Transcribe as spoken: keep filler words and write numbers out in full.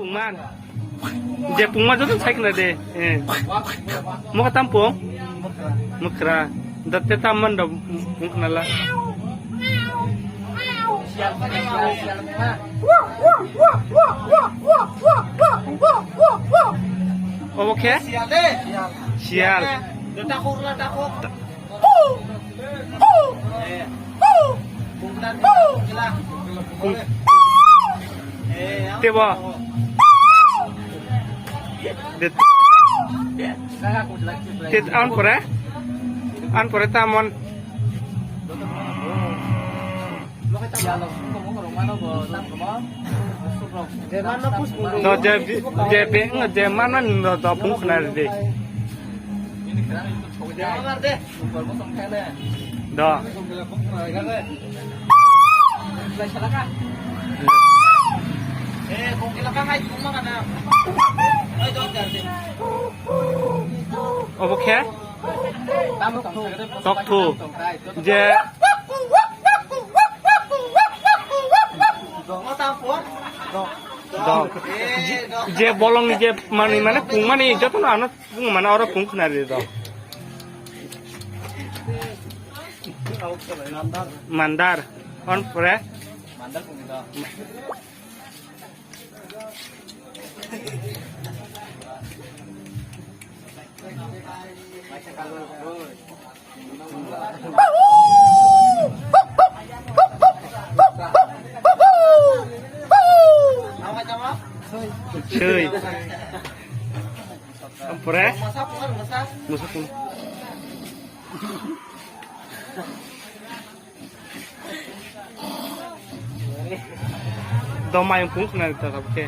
Pungman. Je pungman joto sai khna de. Eh. Mo ka tam pung? Mukra. Da te tam man da pung khna la. Obo khe? Sial. Tebo. Tet an pore, an pore tamon. Do je, je be, je man man do, do pung khna de. Do. Obo khe? Tokthuk. Je. Dok. Je, je bolong ni je mani, mane pung mani joto no ano pung mane oro pung khna ri do. Mandar. On pore. Sui. Ampore. Musa pun. Do mayung pung khna ta khe.